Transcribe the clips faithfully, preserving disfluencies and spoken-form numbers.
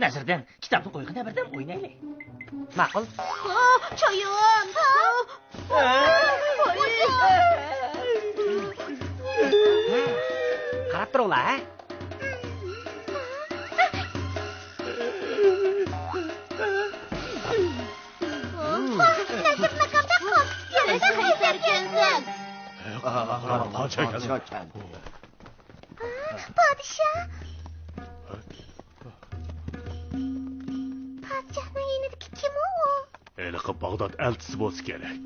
نەسىردىن، كىتابنى قويغىن، بىردەم ئوينايلى. ماقۇل. ئا، چايان. قاراپ تۇرۇڭلار، ھە؟ پادىشاھ! پادىشاھنىڭ يېنىدىكى كىم ئۇ؟ ھېلىقى باغداد ئەلچىسى بولسا كېرەك.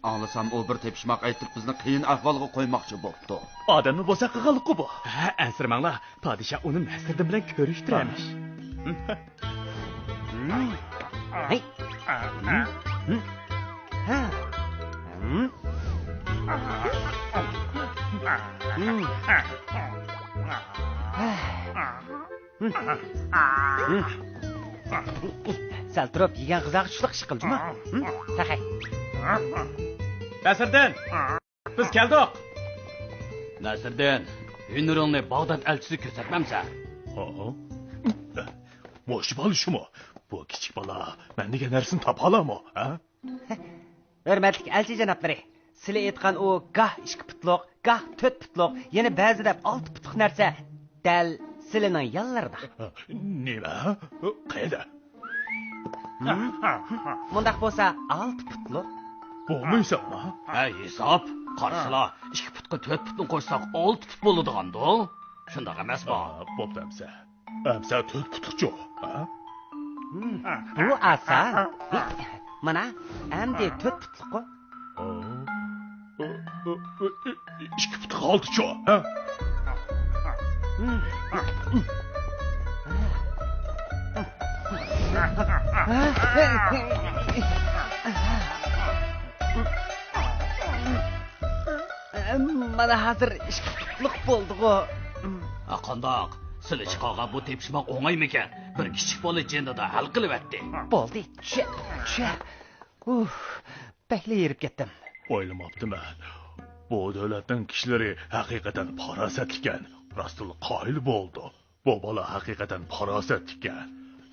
ئاڭلىسام، ئۇ بىر تېپىشماق ئېيتىپ، بىزنى قىيىن ئەھۋالغا قويماقچى بوپتۇ. ئادەمنى بوساق قىلغانلىقى بۇ. ھە، ئەنسىرىمەڭلار، پادىشاھ ئۇنى نەسىردىن بىلەن كۆرۈشتۈرەرمىش. ھەي. ھە. سەل تۇرۇپ، يېگەن غىزاغا چۇشلۇق ئىش قىل، جۇمۇ. تەخەي. نەسىردىن! بىز كەلدۇق! نەسىردىن، ھۈنىرىڭنى باغداد ئەلچىسىگە كۆرسەتمەمسەن؟ ھا؟ مۇشۇ بالا شۇمۇ؟ بۇ كىچىك بالا مەن دېگەن نەرسىنى تاپالامۇ، ھە؟ ھۆرمەتلىك ئەلچى جانابلىرى، سىلى ئېيتقان ئۇ گاھ ئىككى پۇتلۇق، گاھ تۆت پۇتلۇق، يەنە بەزىدە ئالتە پۇتلۇق نەرسە دەل سىلىنىڭ يانلىرىدا. نېمە؟ قەيەردە؟ مۇنداق بولسا ئالتە پۇتلۇق. بولمايسەنما؟ ھە، ھېساب. قارىسىلا، ئىككى پۇتقا تۆت پۇتنى قوشساق، ئالتە پۇت بولىدىغاندۇ؟ شۇنداق ئەمەسمۇ؟ ئا، بوپتۇ ئەمسە. ئەمسە تۆت پۇتلۇقچۇ؟ ھە؟ بۇ ئاسان. مانا، ئەمدى تۆت پۇتلۇققۇ. ئىككى پۇتلۇق ئالتىچۇ؟ ھە؟ مانا ھازىر ئىككى پۇتلۇق بولدىغۇ. ھە، قانداق؟ سىلى چىقارغان بۇ تېپىشماق ئوڭايمىكەن؟ بىر كىچىك بالا جېنىدا ھەل قىلىۋەتتى. بولدى، چۈشە، چۈشە. ئۇھ، بەكلا ھېرىپ كەتتىم. ئويلىماپتىمەن. بۇ دۆلەتنىڭ كىشىلىرى ھەقىقەتەن پاراسەتلىككەن. راستتىنلا قايىل بولدۇم. بۇ بالا ھەقىقەتەن پاراسەتلىككەن.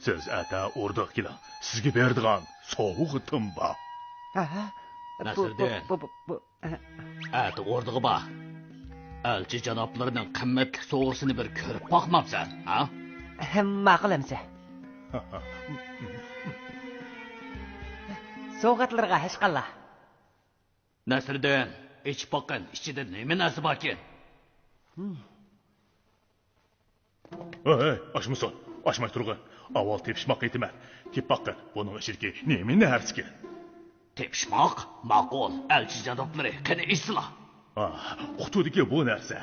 سىز ئەتە ئوردىغا كېلىڭ. سىزگە بېرىدىغان سوۋغىتىم بار. ھە؟ بۇ، بۇ، نەسىردىن. بۇ، بۇ، بۇ، ھە. ئەتە ئوردىغا بار. ئەلچى جانابلىرىنىڭ قىممەتلىك سوۋغىسىنى بىر كۆرۈپ باقمامسەن، ھە؟ ھە، ماقۇل ئەمسە. سوۋغاتلىرىغا ھەشقاللا. نەسىردىن، ئېچىپ باققىن، ئىچىدە نېمە نەرسە باركىن؟ ھەي، ھەي، ئاچمىسۇن، ئاچماي تۇرغىن. ئاۋۋال تېپىشماق ئېيتىمەن. تېپىپ باققىن، بۇنىڭ ئىچىدىكى نېمە نەرسىكىن؟ تېپىشماق؟ ماقۇل، ئەلچى جانابلىرى، قېنى ئېيتسىلا. ئاھ، قۇتىدىكى بۇ نەرسە.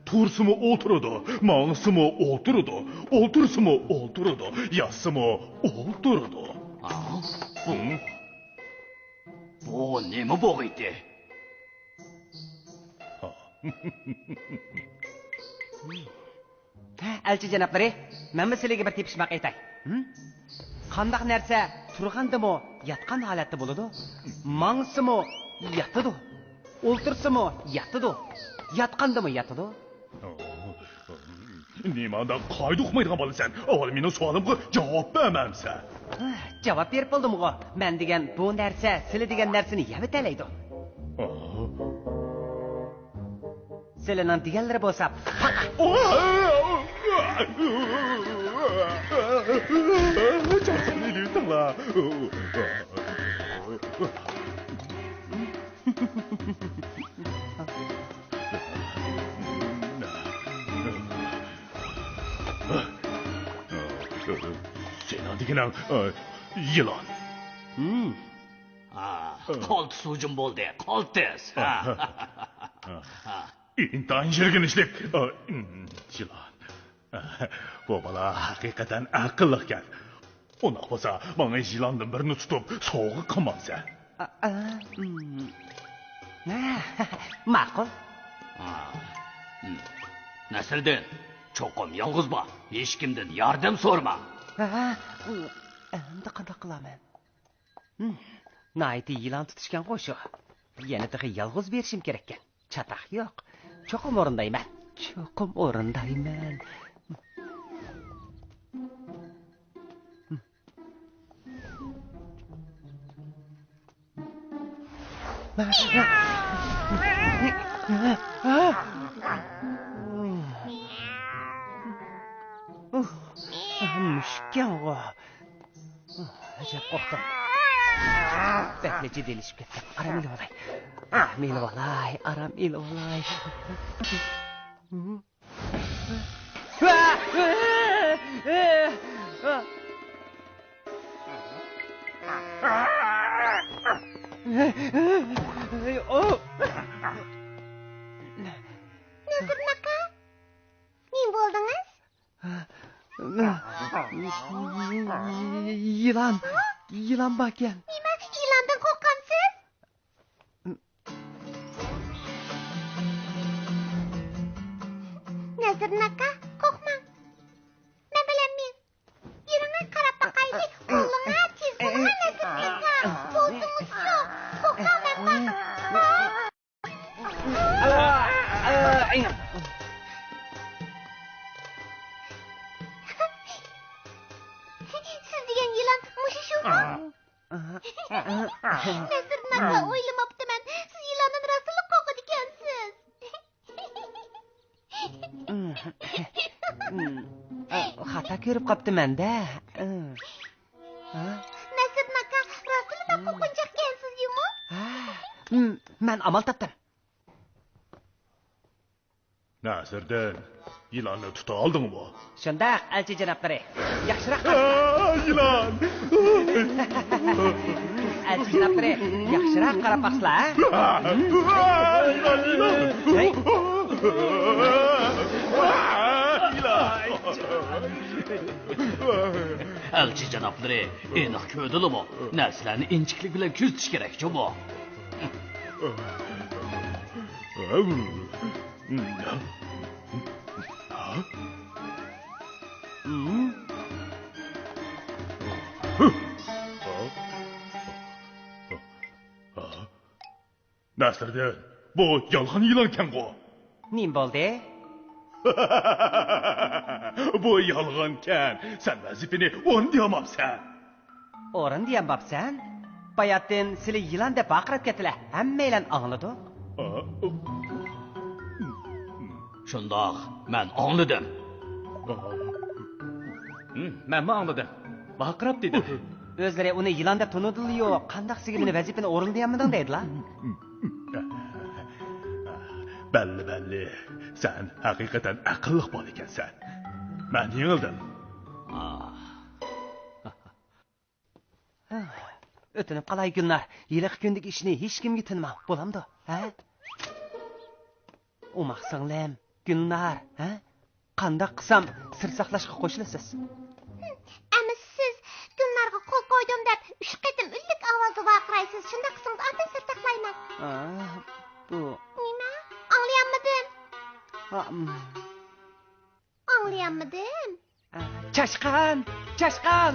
تۇرسىمۇ ئولتۇرىدۇ، ماڭسىمۇ ئولتۇرىدۇ، ئولتۇرسىمۇ ئولتۇرىدۇ، ياتسىمۇ ئولتۇرىدۇ. ھە؟ بۇ، ھە؟ بۇ نېمە بوغىيتى؟ ھە، ئەلچى جانابلىرى، مەنمۇ سىلىگە بىر تېپىشماق ئېيتاي. ھىم؟ قانداق نەرسە تۇرغاندىمۇ ياتقان ھالەتتە بولىدۇ؟ ماڭسىمۇ ياتىدۇ. ئولتۇرسىمۇ ياتىدۇ. ياتقاندىمۇ ياتىدۇ. نېمانداق قائىدە ئۇقمايدىغان بالىسەن؟ ئاۋۋال مېنىڭ سوئالىمغا جاۋاب بەرمەمسەن؟ جاۋاب بېرىپ بولدۇمغۇ. مەن دېگەن بۇ نەرسە سىلى دېگەن نەرسىنى يەۋېتەلەيدۇ. سىلىنىڭ دېگەنلىرى بولسا پاقا. سېنىڭ دېگىنىڭ، ئە، يىلان. ھىم. ئا، قالتىس ھۇجۇم بولدى، قالتىس. ئىنتايىن يىرگىنچلىك، ئە، يىلان. بۇ بالا ھەقىقەتەن ئەقىللىقكەن. ئۇنداق بولسا، ماڭا يىلاندىن بىرنى تۇتۇپ، سوۋغا قىلمامسەن؟ ئا، ئا، ئىم. ماقۇل. ئا، ئىم. نەسىردىن، چوقۇم يالغۇز بار. ھېچكىمدىن ياردەم سورىما. ئا، ئىم. ئەمدى قانداق قىلارمەن؟ ھىم، ناھايىتى يىلان تۇتۇشكەنغۇ شۇ. يەنە تېخى يالغۇز بېرىشىم كېرەككەن. چاتاق يوق. چوقۇم ئورۇندايمەن. چوقۇم ئورۇندايمەن. مۇشۇككەنغۇ. ئەجەب قورقتۇم. بەكلا جىددىيلىشىپ كەتتىم. ئارام ئېلىۋالاي. ئارام ئېلىۋالاي، ئارام ئېلىۋالاي. نەزىرىن ئاكا، نېمە بولدىڭىز؟ يىلان، يىلان باركەن. نېمە، يىلاندىن قورقامسىز؟ نەزىرىن ئاكا، قورقماڭ. مەن بىلەن مېڭىڭ. يۈرۈڭە، قاراپ باقايلى. بولۇڭە، تېز بولۇڭە، نەزىرىن ئاكا. بولسىڭىزچۇ. قورقماڭ، مەن بار. سىز دېگەن يىلان مۇشۇ شۇ. نەزىرىن ئاكا، ئويلىماپتىمەن، سىز يىلاندىن راستلا قورقىدىكەنسىز. خاتا كۆرۈپ قاپتىمەن-دە. نەزىرىن ئاكا، راستلا بەك قورقۇنچاقكەنسىز جۇمۇ. مەن ئامال تاپتىم. نەزىردىن، يىلاننى تۇتالدىڭمۇ؟ شۇنداق، ئەلچى جانابلىرى. ياخشىراق قاراڭ. ئا، يىلان! ئەلچى جانابلىرى، ياخشىراق قاراپ باقسىلا، ھە؟ ئا، يىلان، يىلان! ھەي! ئا، يىلان! ئەلچى جانابلىرى، ئېنىق كۆردىلىمۇ؟ نەرسىلەرنى ئىنچىكىلىك بىلەن كۆزىتىش كېرەك جۇمۇ. نەسىردىن، بۇ يالغان يىلانكەنغۇ؟ نېمە بولدى؟ بۇ يالغانكەن، سەن ۋەزىپىنى ئورۇندىيالماپسەن. ئورۇندىيالماپسەن؟ باياتىن سىلى يىلان دەپ ۋارقىراپ كەتتىلە، ھەممەيلەن ئاڭلىدۇق. شۇنداق، مەن ئاڭلىدىم. ھىم، مەنمۇ ئاڭلىدىم. ۋارقىراپ دېدىم. ئۆزلىرى ئۇنى يىلان دەپ تونۇدىلا يوق، قانداق سىگىلىنى ۋەزىپىنى ئورۇندىيالمىدىڭ دەيدىلا. بەللى، بەللى، سەن ھەقىقەتەن ئەقىللىق بالا ئىكەنسەن. مەن يېڭىلدىم. ئۆتۈنۈپ قالاي گۈلنار، ھېلىقى كۈندىكى ئىشنى ھېچكىمگە تىنماڭ، بولامدۇ؟ ھە؟ ئوماق سىڭلىم، گۈلنار، ھە؟ قانداق قىلسام سىر ساقلاشقا قوشۇلىسىز؟ ئەمىسە سىز گۈلنارغا قول قويدۇم دەپ ئۈچ قېتىم ئۈنلۈك ئاۋازدا ۋارقىرايسىز، شۇنداق قىلسىڭىز ئاندىن سىر ساقلايمەن. ئا، بۇ. نېمە؟ ئاڭلىيالمىدىم. ھا، ئىم. ئاڭلىيالمىدىم. ئا، چاشقان! چاشقان!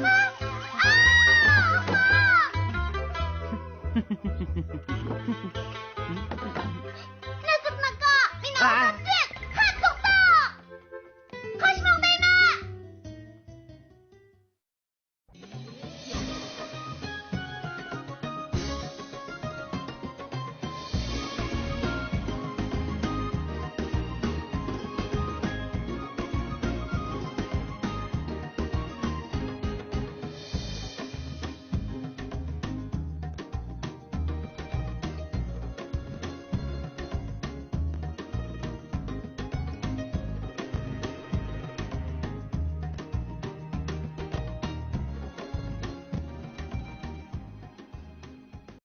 نەزىردىن ئاكا، مېنى ئا! ئالداپتۇ!